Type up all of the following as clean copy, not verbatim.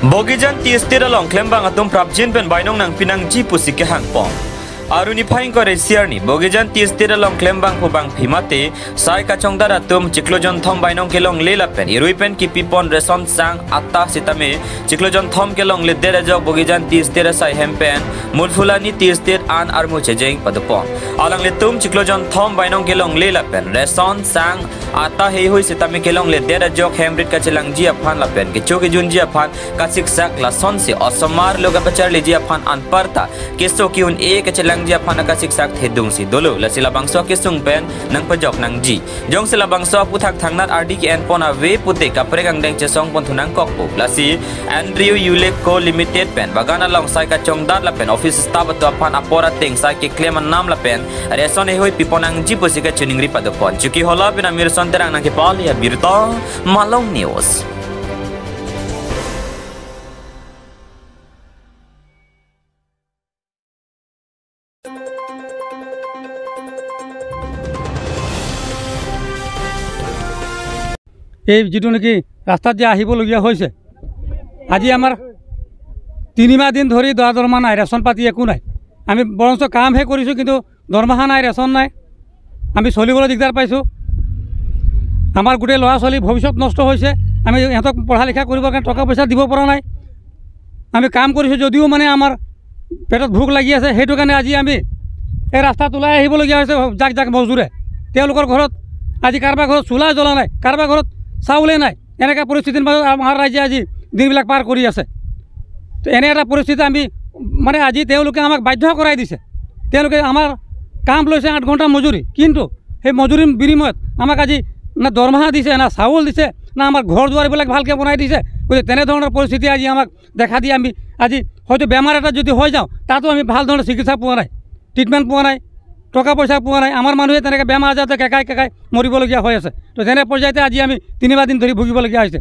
Bogijan TST long klembang atum prabjin pen bainong nang pinang jipu si ke hangpong. Aruni phaing kore siarni Bogijan TST long klembang pubang phimate sai kachongdar atum chiklojon thom bainong kelong lela pen irui pen ki pipon reson sang atta sitame chiklojon thom kelong le derejok Bogijan TST sai hempen mulfulani TST an armu chejeng padupon alang le tum chiklojon thom bainong kelong lela pen reson sang atta hei hui sitame kelong le derejok hemrit kachelang jia phan la pen ke choke jun jia phan kasik sak la son se osomar loga pachar le jia phan an parta keso ki un e kachelang jia phan ka siksak thedung si dolo la sila bangso ke sung pen nang pajok nang ji jong sila bangso puthak thangnat rd ke en pona ve pute kapre gang deng chesong pon thunang kok pu la si Andrew Yule Co Limited pen bagana long sai ka chongdat la pen office staff to phan apora teng sai ke claim nam la pen reson e hoi piponang ji pusi ka chuning ri padopon chuki hola pen amir son terang nang ke palia birta Malong News. এই যিটো নেকি ৰাস্তাত যে আহিবলগীয়া হৈছে, আজি আমাৰ তিনিমাহ দিন ধৰি দৰা দৰমহা নাই, ৰেচন পাতি একো নাই। আমি বৰঞ্চ কামহে কৰিছোঁ, কিন্তু দৰমহা নাই, ৰেচন নাই, আমি চলিবলৈ দিগদাৰ পাইছোঁ। আমাৰ গোটেই ল'ৰা ছোৱালীৰ ভৱিষ্যত নষ্ট হৈছে। আমি ইহঁতক পঢ়া লিখা কৰিবৰ কাৰণে টকা পইচা দিব পৰা নাই। আমি কাম কৰিছোঁ যদিও মানে আমাৰ পেটত ভোক লাগি আছে। সেইটো কাৰণে আজি আমি এই ৰাস্তাত ওলাই আহিবলগীয়া হৈছে। জাক জাক মজদুৰে তেওঁলোকৰ ঘৰত আজি কাৰোবাৰ ঘৰত চোলা জ্বলা নাই, কাৰোবাৰ ঘৰত চাউলে নাই। এনেকুৱা পৰিস্থিতিৰ মাজত আমাৰ ৰাইজে আজি দিনবিলাক পাৰ কৰি আছে। তো এনে এটা পৰিস্থিতি আমি মানে আজি তেওঁলোকে আমাক বাধ্য কৰাই দিছে। তেওঁলোকে আমাৰ কাম লৈছে 8 ঘণ্টা মজুৰি, কিন্তু সেই মজুৰিৰ বিনিময়ত আমাক আজি না দৰমহা দিছে, না চাউল দিছে, না আমাৰ ঘৰ দুৱাৰবিলাক ভালকৈ বনাই দিছে। গতিকে তেনেধৰণৰ পৰিস্থিতি আজি আমাক দেখা দি আমি আজি হয়তো বেমাৰ এটা যদি হৈ যাওঁ, তাতো আমি ভাল ধৰণৰ চিকিৎসা পোৱা নাই, ট্ৰিটমেণ্ট পোৱা নাই, টকা পইচা পোৱা নাই। আমাৰ মানুহে তেনেকৈ বেমাৰ আজাৰতে কেঁকাই কেঁকাই মৰিবলগীয়া হৈ আছে। তো তেনে পৰ্যায়তে আজি আমি তিনিমাহ দিন ধৰি ভুগিবলগীয়া হৈছে।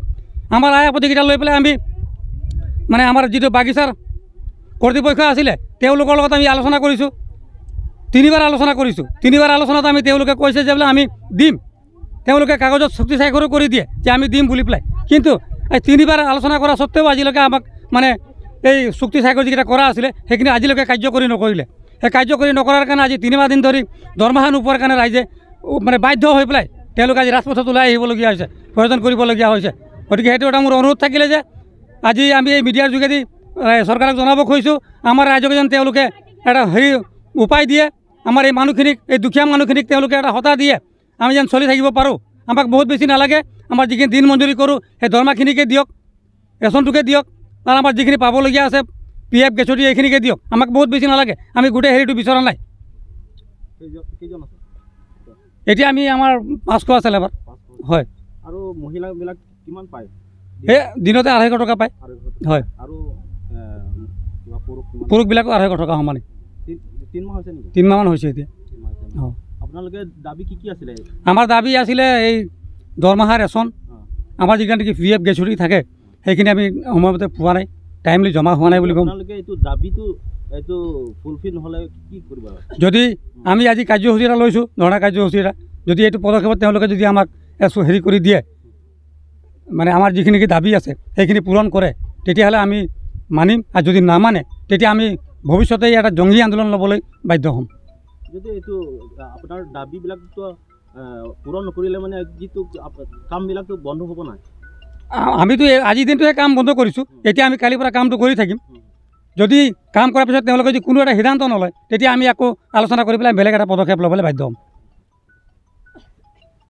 আমাৰ আই আপত্তিকেইটা লৈ পেলাই আমি মানে আমাৰ যিটো বাগিচাৰ কৰ্তৃপক্ষ আছিলে তেওঁলোকৰ লগত আমি আলোচনা কৰিছোঁ, তিনিবাৰ আলোচনা কৰিছোঁ। তিনিবাৰ আলোচনাত আমি তেওঁলোকে কৈছে যে বোলে আমি দিম। তেওঁলোকে কাগজত চুক্তি স্বাক্ষৰো কৰি দিয়ে যে আমি দিম বুলি পেলাই, কিন্তু এই তিনিবাৰ আলোচনা কৰা স্বত্তেও আজিলৈকে আমাক মানে এই চুক্তি স্বাক্ষৰ যিকেইটা কৰা আছিলে সেইখিনি আজিলৈকে কাৰ্যকৰী নকৰিলে। সেই কাৰ্যকৰী নকৰাৰ কাৰণে আজি তিনিমাহ দিন ধৰি দৰমহা নোপোৱাৰ কাৰণে ৰাইজে মানে বাধ্য হৈ পেলাই তেওঁলোকে আজি ৰাজপথত ওলাই আহিবলগীয়া হৈছে, প্ৰয়োজন কৰিবলগীয়া হৈছে। গতিকে সেইটো এটা মোৰ অনুৰোধ থাকিলে যে আজি আমি এই মিডিয়াৰ যোগেদি চৰকাৰক জনাব খুজিছোঁ, আমাৰ ৰাইজক যেন তেওঁলোকে এটা হেৰি উপায় দিয়ে, আমাৰ এই মানুহখিনিক, এই দুখীয়া মানুহখিনিক তেওঁলোকে এটা সতা দিয়ে, আমি যেন চলি থাকিব পাৰোঁ। আমাক বহুত বেছি নালাগে, আমাৰ যিখিনি দিন মজুৰি কৰোঁ সেই দৰমহাখিনিকে দিয়ক, ৰেচনটোকে দিয়ক, আৰু আমাৰ যিখিনি পাবলগীয়া আছে পি এফ গেছুটি এইখিনিকে দিয়ক। আমাক বহুত বেছি নালাগে, আমি গোটেই হেৰিটো বিচৰা নাই। এতিয়া আমি আমাৰ 500 আছে লেবাৰ হয়। আৰু মহিলাবিলাক কিমান পায়? এই দিনতে 250 টকা পায়। হয়, আৰু পুৰুষবিলাকো 250 টকা সমানে। তিনিমাহমান হৈছে এতিয়া। অঁ, আপোনালোকে দাবী কি কি আছিলে? আমাৰ দাবী আছিলে এই দৰমহা, ৰেচন, আমাৰ যিখিনি নেকি পি এফ গেছুটি থাকে সেইখিনি আমি সময়মতে পোৱা নাই, টাইমলি জমা হোৱা নাই বুলি ক'ম। এইটো দাবীটো এইটো ফুলফিল নহ'লে কি কৰিব? যদি আমি আজি কাৰ্যসূচী এটা লৈছোঁ, ধৰ্ণা কাৰ্যসূচী এটা, যদি এইটো পদক্ষেপত তেওঁলোকে যদি আমাক হেৰি কৰি দিয়ে, মানে আমাৰ যিখিনি দাবী আছে সেইখিনি পূৰণ কৰে, তেতিয়াহ'লে আমি মানিম। আৰু যদি নামানে তেতিয়া আমি ভৱিষ্যতে এটা জংগী আন্দোলন ল'বলৈ বাধ্য হ'ম। যদি এইটো আপোনাৰ দাবীবিলাকতো পূৰণ নকৰিলে মানে যিটো কামবিলাকতো বন্ধ হ'ব নাই? আমিতো আজিৰ দিনটোহে কাম বন্ধ কৰিছোঁ, এতিয়া আমি কালিৰ পৰা কামটো কৰি থাকিম। যদি কাম কৰাৰ পিছত তেওঁলোকে যদি কোনো এটা সিদ্ধান্ত নলয়, তেতিয়া আমি আকৌ আলোচনা কৰি পেলাই বেলেগ এটা পদক্ষেপ ল'বলৈ বাধ্য হ'ম।